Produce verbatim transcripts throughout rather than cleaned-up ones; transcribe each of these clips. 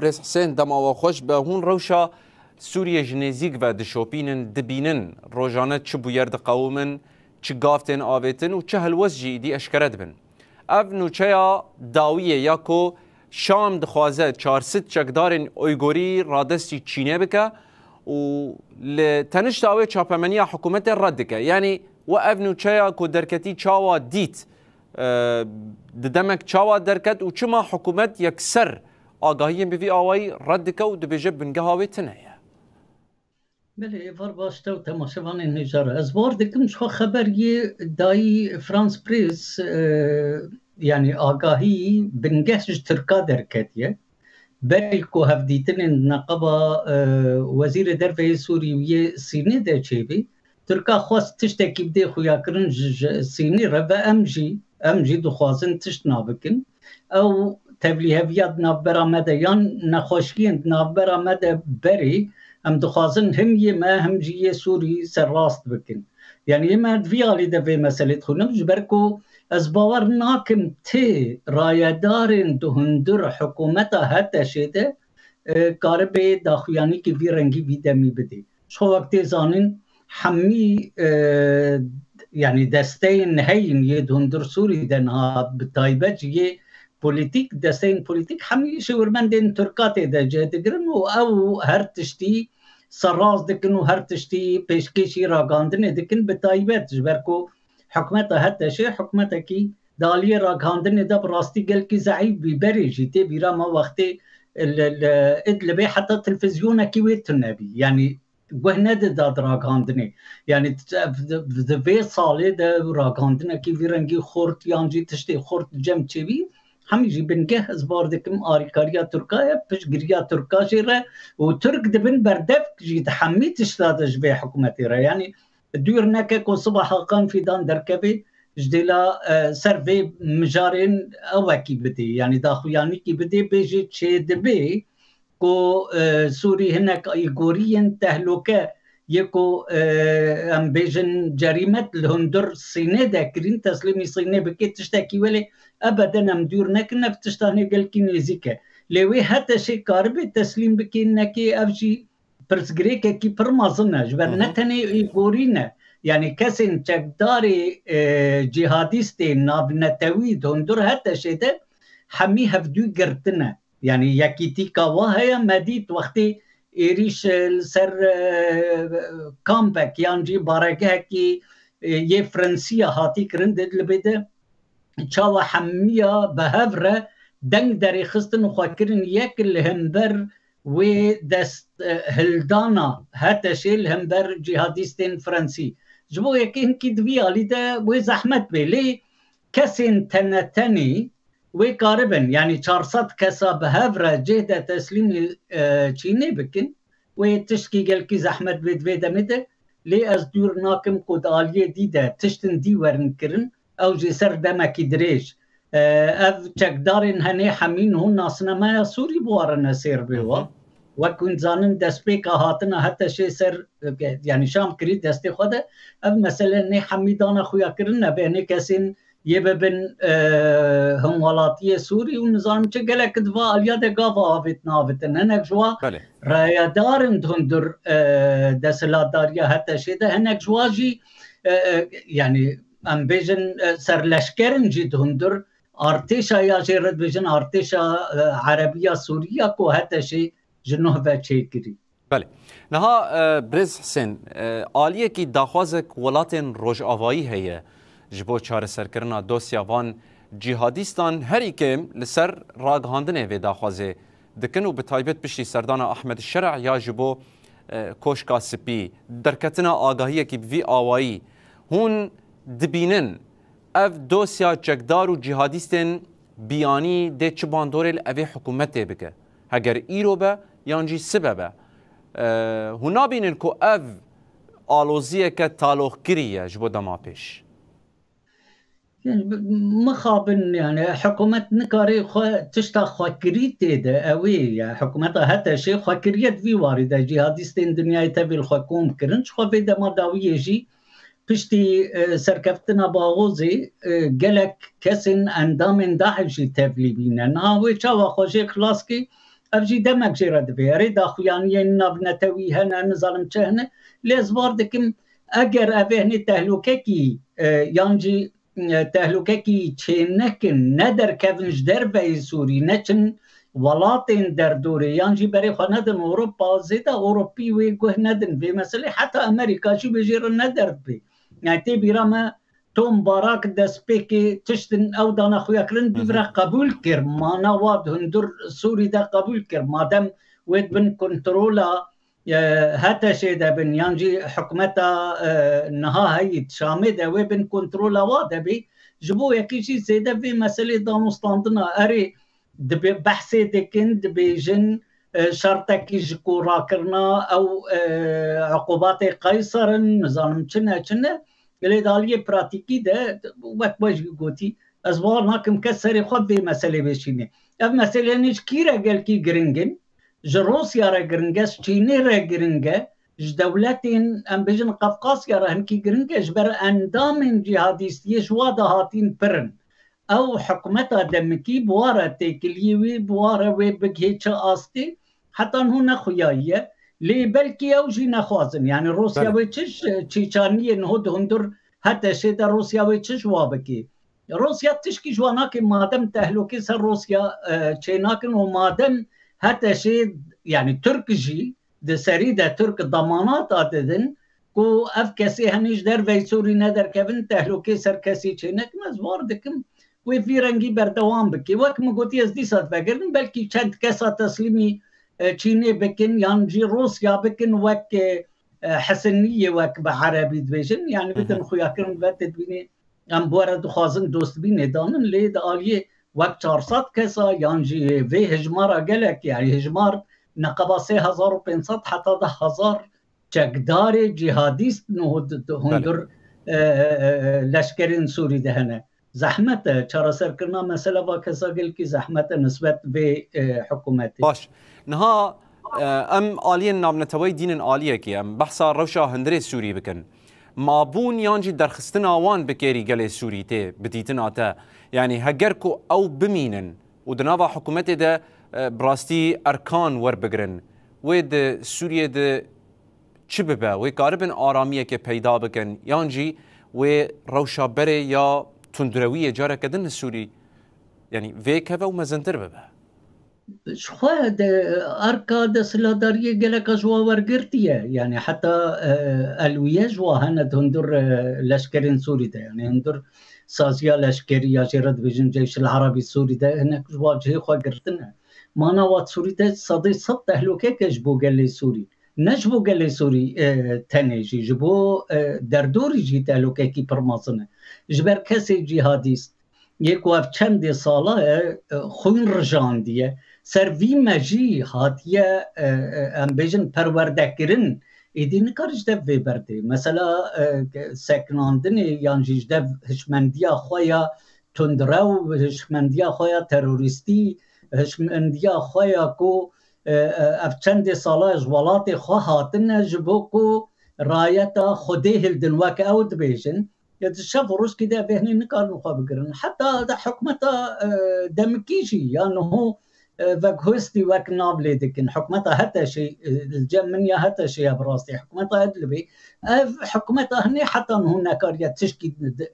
Birêz Husên, dema we xweş be. Hûn rewşa Sûriyê ji nêzîk ve dişopînin, dibînin rojane çi bûyer diqewimin, çi gav tên avêtin û çi helwest jî îdî eşkere dibin. Ev nûçeya dawiyê ya ku Şam dixwaze çar sed çekdarên Uygorî radestî Çînê bike û li tenişta wê çapemeniya hikûmetê red dike. Yanî we ev nûçeya ku derketî çawa dît, e, di demek çawa derket û çima hikûmet yekser agahiyên bi vî awayî red dike û dibêje bingeha wê tune ye? Belê, êvar baş te û temaşevanên hêja re. Ez bar dikim ji xwe xeber yê dayî France Press, e, yanî agahî bingeh ji Tirka derketiye. Berî ku hevdîtinên di neqeba, e, Wezîrê Derve yê Sûrî û yê Sînê de çêbî, Tirka xwest tiştekî bidê xuyakirin ji, ji Sînê re ve em jî, em jî dixwazin tişt nabikin. Ew tevlîheviya di navbera me de yan nexweşiyên di navbera me de berê, em dixwazin him yê me him jî yê Sûrî serrast bikin. Yanî yê me di vî alî de vê meselê dixwînim, ji ber ku ez bawer nakim tê rayedarên di hundir hikûmeta HTŞ'ê de, e, karibe daxuyanîkî vî rengî vî demî bidê. Ji xwe wek tê zanîn, hemî, e, yanî desteyên heyîn yê di hundir Sûrî de niha, bi taybet jî yê polîtîk, desteyên polîtîk hemî şêwirmendên Tirka tê de cih digirin û ew her tiştî serrast dikin û her tiştî pêşkêşî ragihandinê dikin, bi taybet ji ber ku hikûmeta HTŞ'ê hikûmetekî di aliyê ragihandinê de bi rastî gelkî zeîf bî. Berê jî tê bîra me wextê li, li Idlibê heta televîzyonekî wê tune bî. Yanî guh nedida di ragihandinê. Yanî di, di, di vê salê de ragihandinekî vî rengî xurt yan jî tiştê xurt cem çêbî, hemî jî bingeh, ez bar dikim, arîkariya Tirka ye, piştgiriya Tirka jê re û Tirk dibin berdevk jî di hemî tişta de ji vê hikûmetê re. Yanî dûr neke ku siba Hakan Fîdan derkevê ji dêla, e, ser vê mijarên ewekî bidê, yanî daxuyanîkî bidê, bêjê çêdibê ku, e, Sûrî hinek Uygoriyên tehloke yê ku, e, em bêjin cerîmet li hundir Sînê de kirîn, teslîmî Sînê bike, tiştekî welê ebeden em dûr nekin, ev tişta hinê gelkî nêzîk e. Lê wê HTŞ'ê karibe teslîm bike, nekê, ev jî pirsgirêkekî pir mezin e. Ji ber Hı hı. ne tenê Uygorî ne, yanî kesên çekdarê, e, cîhadîstê navnetewî di hundir HTŞ'ê de hemî hevdû girtine. Yanî yekîtîka wa heye, me dît wextê êrîş, e, li ser, e, kampek yan jî baregehekî, e, yê Fransiya hatî kirin di Idlibê de, çawa hemiya bi hev re deng derêxistin û xwe kirin yek li hember wê dest, e, hildana HTŞ'ê li hember cîhadîstên Fransî. Ji bo yekê hinkî di vî alî de wê zehmet bê. Lê kesên tenetenî wê karibin, yanî çar sed kesa bi hev re cih de teslîmî, e, Çînê bikin, wê tiştkî gelkî zehmet bê di vê demê de. Lê ez dûr nakim ku di aliyê dî de tiştin dî werin kirin, ew jî ser demekî dirêj. E, ev çekdarên henê hemî niho nasnameya Sûrî bi warine sêr bê Hı wa. hı. Wek hûn zanin, destpêka hatina HTŞ'ê ser, e, yanî Şam kirî destê xwe de, ev mesele nê hemî dana xuya kirin nebe, nê kesên yê bibin, e, hemwelatiyê Sûrî û nizanim çi gelek di va aliya de gava avêtin avitin. Hinek ji wa Belê. rayedarin di hundir, e, desthilatdariya HTŞ'ê de, hinek ji wa jî, e, e, yanî em bêjin, e, serleşkerin jî di hundir artêşa ya jê re dibêjin artêşa, e, Erebiya Sûrî ya ku HTŞ'ê ji nuh ve çêkirî. Belê. Niha, e, Birêz Hisên, e, aliyekî daxwazek welatên Rojavayî heye ji bo çareserkirina dosya van cîhadîstan, herî kêm li ser ragihandinê vê daxwazê dikin û bi taybet piştî serdana Ahmed Şer'a ya ji bo, e, Koşka Spî, derketina agahiyekî bi vî awayî, hûn dibînin ev dosya çekdar û cîhadîstên biyanî dê çi bandorê li evê hikûmetê bike? Heger îro be yan jî sibe be, e, hûn nabînin ku ev aloziyeke taloxkirî ye ji bo dema pêş? Yani, bi-, mixabin, yani, hikûmet nikare xwe tişta xwekirî tê de, ew ê ye. Hikûmeta HTŞ'ê xwekiriye di vî warî de, cîhadîstên dinyayê tevî li xwe kom kirin, ji xwe vê dema dawiyê jî piştî, e, serkeftina Baxozê, e, gelek kesên endamên DAIŞ jî tevlî bîne. Niha wê çawa xwe jê xilas kî, Ev jî demek jê re divê. Erê daxuyaniyên navnetewî hene, nizanim çi hene. Lê ez bar dikim, eger ev ê hinê tehlûkekî, e, yan jî, e, tehlûkekî çênekin, nederkevin ji derveyî Sûrî, neçin welatên derdorê, yan jî berê xwe nedin Ewropa, zêde Ewropî wê guh nedin vê meselê. Heta Amerîka jî wê jê re nederdibê. Yani tê bîra me Tom Barak destpêkê tiştin ew dane xuyakirin, bîvre qebûl kir. Mana wa di hundir Sûrî de qebûl kir. Madem wê di bin kontrola, e, HTŞ'ê de bin, yan jî hikûmeta, e, niha heyî di Şamê de wê bin kontrola wa de bî, ji bo yekî jî zêde vê meselê danûstandina erê dibe-, behsê dikin, dibêjin, e, şertekî ji ku rakirina ew, e, uqubatê Qeyser in, nizanim çi ne, çi ne. Lê di aliyê pratîkî de, wek we jî gotî, ez bawer nakim kes serê xwe vê meselê bêşînê. Ev meselê ji kî re gelkî giring in? Ji Rûsya re giring e, ji Çînê re giring e, ji dewletên, em bêjin, Qefqasya re hinkî giring e, ji ber endamên cîhadîstiyê ji wa de hatîn pir in. Ew hikûmeta demikî bi wa re têkiliyê wî, bi wa re wê bigihê çi astê, heta niho nexuyayiye. Lê belkî ew jî nexwazin. Yani Rûsya Belê. wê çi ji Çîçaniyê niho di hundir HTŞ'ê de Rûsya wê çi ji wa bikê? Rûsya tişkî ji wa nake madem tehlûkê ser Rûsya, e, çênakin û madem HTŞ'ê, yani Tirk jî di serî de Tirk demanata didin ku ev kesê henî ji derveyî Sûrî nederkevin, tehlûkê ser kesî çênekin, ez bar dikim wê vî rengî berdewam bike. Wek min gotî, ez dîsa divegerim, belkî çend kesa teslîmî, e, Çînê bikin yan jî Rûsya bikin, wek, e, e, Hesiniyê, wek bi erebî dibêjin, yani Hı hı. bidin xuyakirin ve tedbînê. Em bi we re dixwazin dostbînê danin, lê di aliyê wek çar sed kesa yan jî vê hejmara gelek, yani hejmar neqeba sê hezar û pênc sed heta deh hezar çekdarê cîhadîst niho di, di Belê. hundir, e, e, e, leşkerên Sûrî de hene. Zehmet e, çareserkirina mesela va kesa gelkî zehmet e nisbet vê, e, hikûmetê. Baş. Niha, e, em aliyên navneteweyî dînin aliyekê, em behsa rewşa hundirê Sûrî bikin. Mabûn yan jî derxistina wan bi kêrî gelê Sûrî tê bi dîtina te? Yanî heger ku ew bimînin û di nava hikûmetê de, e, bi rastî erkan werbigirin, wê di Sûriyê de çi bibe? Wê karibin aramiyekê peyda bikin yan jî wê rewşa berê ya tundrewiyê careke din li Sûrî, yanî vêkeve û mezintir bibe? Ji xwe de erka desthilatdariyê geleka ji wa wergirtiye. Yani heta, e, elwiye ji wa hene di hundir, e, leşkerên Sûrî de. Yani hundir saziya leşkerî ya jê re dibêjin Ceyşil Erebî Sûrî de hinek ji wa cihê xwe girtine. Mana wa Sûrî de sedê sed tehlûkeke ji bo gelê Sûrî. Ne ji bo gelê Sûrî, e, tenê jî, ji bo, e, derdorî jî tehlûkekî pir mezin e. Ji ber kesê cîhadîst yê ku ev çendê sala ye, e, xwîn rijandiye, ser vî mejî hatiye, e, e, em bêjin perwerdekirin, êdî nikare ji dev vê berdê. Mesela, e, sekinandinê yan jî ji dev hişmendiya xwe ya tundrew, hişmendiya xwe ya terorîstî, hişmendiya xwe ya ku, e, e, ev çendê sala ji welatê xwe hatine ji bo ku rayeta Xwedê hildin, wek ew dibêjin. Ya di şev û rojkî de vêhnê nikarin xwe bigirin. Heta di hikûmeta, e, demikî jî ya niho, e, veguhêstî wek nav lê dikin. Hikûmeta HTŞ'ê, e, li cem min ya HTŞ'ê ya bi rastî. Hikûmeta Idlibê. Ev hikûmeta hinê heta niho nekariye tişkî di, di,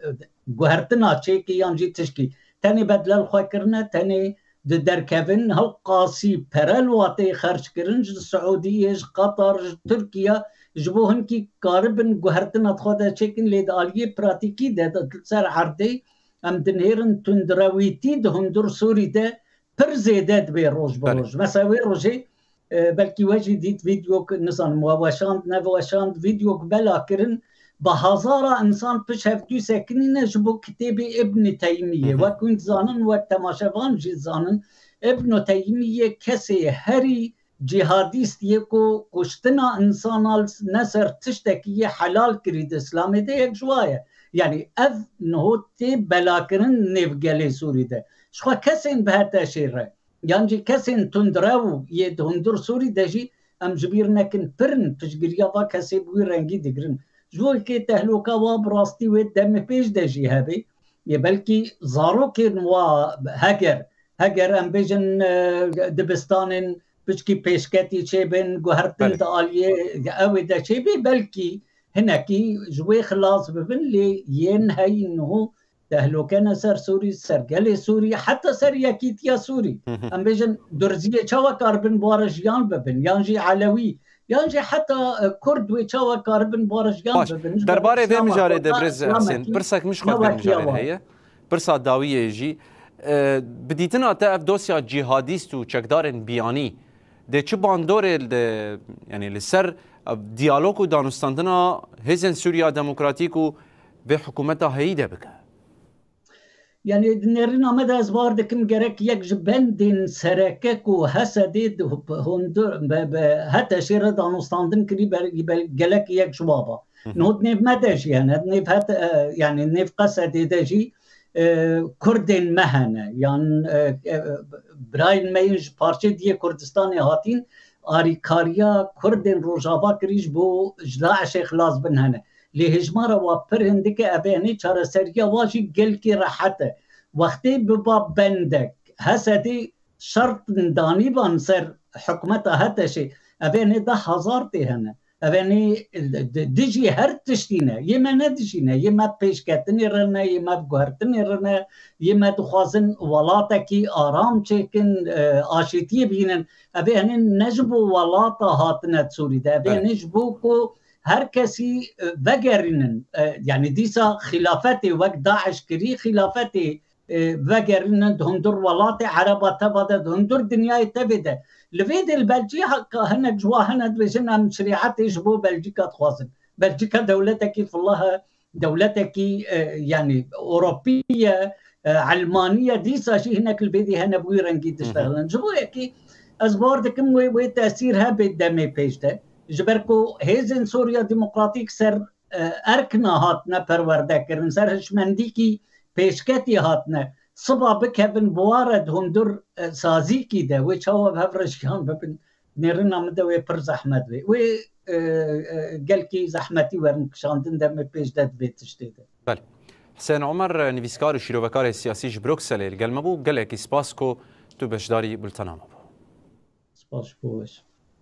guhertina çêkê yan jî tişkî. Tenê bedlel xwe kirine, tenê di derkevin, hew qasî pere li watê xerc kirin, ji Siûdiyê, ji Qatar, ji Tirkiye, ji bo hinkî karibin guhertina xwe de çêkin, lê di aliyê pratîkî de, de ser erdê em dinêrin tundrewîtî di hundir Sûrî de pir zêde dibe roj bi Belê. roj. Mesela wê rojê, e, belkî we jî dît vîdeok, nizanim we weşand, neveşand, vîdeok bela kirin, bi hezara insan pişt hev dû sekinîne ji bo kitêbê Ibn Teymiyê. Hı hı. Wek hûn dizanin, wek temaşevan jî dizanin, Ibn Teymiyê kesê herî cîhadîst yê ku kuştina insana ne ser tiştekî yê helal kirî di Îslamê de yek ji wa ye. Yanî ev niho tê belakirin nêv gelê Sûrî de. Ji xwe kesên bi HTŞ'ê re yan jî kesên tundrew yê di hundir Sûrî de jî em ji bîr nekin, pir in, piştgiriya va kesê bi wî rengî digirin. Ji bo yekê tehloka wa bi rastî wê demê pêş de jî hebe. Yê belkî zarokên wa heger Heger em bêjin, e, dibistanên piçkî pêşketî çêbin, guhertin Belê. di aliyê ew ê de çêbê, belkî hinekî ji wê xilas bibin, lê yên heyî niho tehlokene ser Sûrî, ser gelê Sûrî, heta ser yekîtiya Sûrî. Hı hı. Em bêjin, Durziyê çawa karibin bi ware jiyan bibin, yan jî Elewî, yan jî heta, e, Kurd wê çawa karibin bi ware jiyan Baş, bibin? Ji ber derbarê vê şina mijarê de xwe birêz Hesên, pirsek min ji xwe ne vê wekî mijarê de heye. Pirsa dawiyê jî, e, bi dîtina te ev dosya cîhadîst û çekdarên biyanî dê çi bandorê li, yanî li ser, e, diyalog û danûstandina Hêzên Sûriya Demokratîk û vê hikûmeta heyî de bike? Yanî di nêrîna me de ez bar dikim gerek yek ji bendên sereke ku Hesedê di hundir, be, be, HTŞê re danûstandin kirî ber, ber, gelek yek ji wa ba. Hı hı. Niho di nêv me de jî hene, di nêv het, e, yanî nêv Qesedê de jî, e, Kurdên me hene. Yan, e, e, birayên me yên ji parçeyê diyê Kurdistanê hatîn, arîkariya Kurdên Rojava kirî ji bo ji DAIŞê xilas bin hene. Lê hêjmara wa pir hindik e, ev ê henê çareseriya wa jî gelkî rehet e. Wextê biba bendek, Hesedê şert danîban ser hikûmeta HTŞê, ev ê henê deh hezar tê hene. Ev ê henê di-, dijî her tiştî ne. Yê me ne dijî ne. Yê me pêşketinê re ne, yê me guhertinê re ne, yê me dixwazin welatekî aram çêkin, e, aşîtiyê bînin. Ev ê henê ne ji bo welata hatine Sûrî de. Ev ê Evet. henê ji bo ku her kesî, e, vegerînin. E, yanî dîsa xilafetê wek DAIŞ kirî, xilafetê, e, vegerînin di hundir welatê Ereba teva de, di hundir dinyayê tevê de. Li vê dê li Belcîka hinek ji wa hene dibêjin em şerîetê ji bo Belcîka dixwazin. Belcîka dewletekî filah e, dewletekî, e, yanî Ewropî ye, e, Elmanî ye, dîsa jî hinek li vê dê hene bi wî rengî Hı hı. diştexilin. Ji bo yekî ez bar dikim wê, wê tesîr hebe demê pêş de. Ji ber ku Hêzên Sûriya Demokratîk ser, e, erkna hatine perwerdekirin, ser hişmendîkî pêşketî hatine. Siba bikevin bi wa re di hundir, e, sazîkî de, wê çawa bi hev re jiyan bibin? Nêrîna min de wê pir zehmet bê. Wê, e, e, gelkî zehmetî werin kişandin demê pêş de di vê tiştê de. Belê. Husên Omer, nivîskar û şîrovekarê siyasî ji Brukselê li gel me bû. Gelekî spas ku tu beşdarî bultena me bû. Spas ji bo we.